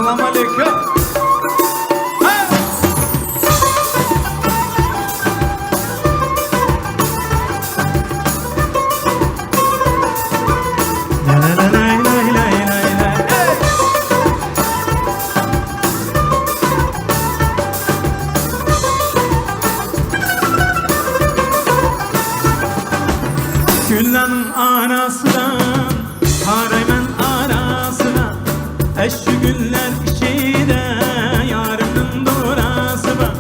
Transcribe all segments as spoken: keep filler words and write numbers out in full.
ئەسسالامۇئەلەيكۇم. گۈللەرنىڭ ئاراسىدا قارايمەن ئاراسىغا، ئەشۇ گۈللەر ئىچىدە يارىمنىڭ دوراسى بار.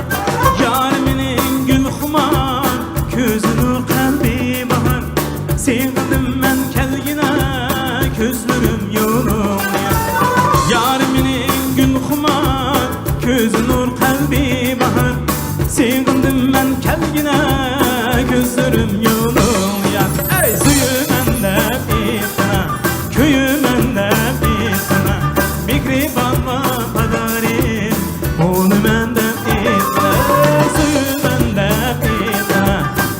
يارىم مېنىڭ گۈلخۇمار، كۆزى نۇر، قەلبى باھار. سېغىندىم مەن كەلگىنە، كۆزلىرىم يولۇڭغا يار. يارىم مېنىڭ گۈلخۇمار، كۆزى نۇر، قەلبى باھار. سېغىندىم مەن كەلگىنە، كۆزلىرىم يولۇڭغا يار. ئەي، سۆيىمەن دەپ ئېيتقىنا، كۆيىمەن دەپ ئېيتقىنا، مېھرىبان ۋاپادارىم، بولىمەن دەپ ئېيتقىنا، سۆيىمەن دەپ ئېيتقىنا،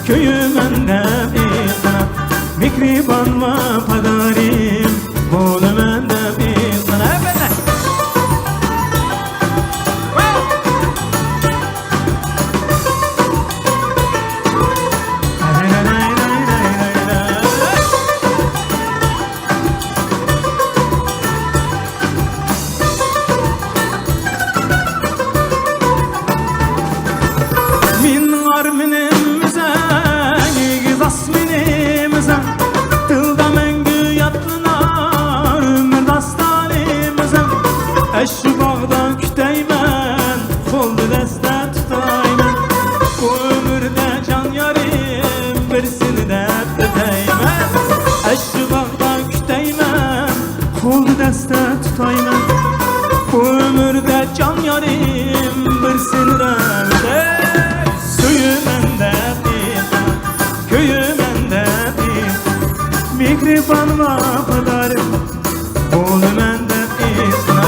كۆيىمەن دەپ ئېيتقىنا، مېھرىبان ۋاپادارىم، بولىمەن دەپ ئېيتقىنا. مېنىڭ ئارمىنىم ئۆزۈڭ، ئېگىز ئاسمىنىم ئۆزۈڭ، دىلدا مەڭگۈ يادلىنار ئۆمۈر داستانىم ئۆزۈڭ. ئەشۇ باغدا كۈتەيمەن، قولدا دەستە تۇتايمەن، بۇ ئۆمۈردە جان يارىم بىر سېنى دەپ ئۆتەيمەن. ئەشۇ باغدا كۈتەيمەن، قولدا دەستە تۇتايمەن، بۇ ئۆمۈردە جان يارىم بىر سېنى دەپ ئۆتەي. سۆيىمەن دەپ ئېيتقىنا، كۆيىمەن دەپ ئېيتقىنا، مېھرىبان ۋاپادارىم، بولىمەن دەپ ئېيتقىنا،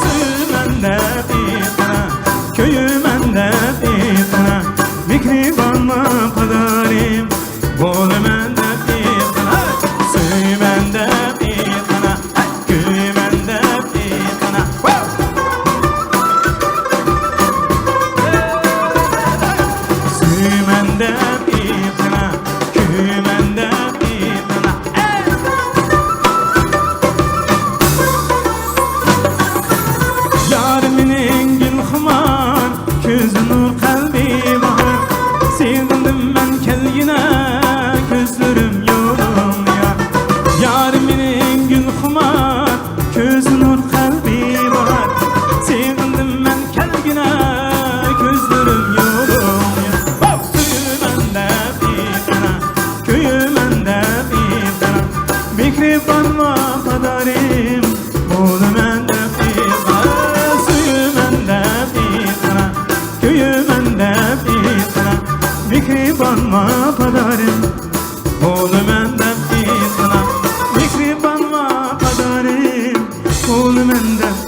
سۆيىمەن دەپ ئېيتقىنا، كۆيىمەن دەپ ئېيتقىنا، مېھرىبان ۋاپادارىم، بولىمەن دەپ ئېيتقىنا، سۆيىمەن دەپ ئېيتقىنا، كۆيىمەن دەپ ئېيتقىنا. سۆيىمەن دەپ ئېيتقىنا، كۆيىمەن دەپ ئېيتقىنا. يارىم مېنىڭ گۈلخۇمار، كۆزى نۇر، قەلبى باھار. سېغىندىم مەن كەلگىنە، كۆزلىرىم يولۇڭغا يار. يارىم مېنىڭ گۈلخۇمار، كۆزى نۇر، قەلبى باھار. سېغىندىم مەن كەلگىنە، كۆزلىرىم يولۇڭغا يار. سۆيىمەن دەپ ئېيتقىنا، كۆيىمەن دەپ ئېيتقىنا، مېھرىبان ۋاپادارىم، بولىمەن دەپ ئېيتقىنا، سۆيىمەن دەپ ئېيتقىنا، كۆيىمەن دەپ ئېيتقىنا، مېھرىبان ۋاپادارىم، بولىمەن دەپ ئېيتقىنا، مېھرىبان ۋاپادارىم، بولىمەن دەپ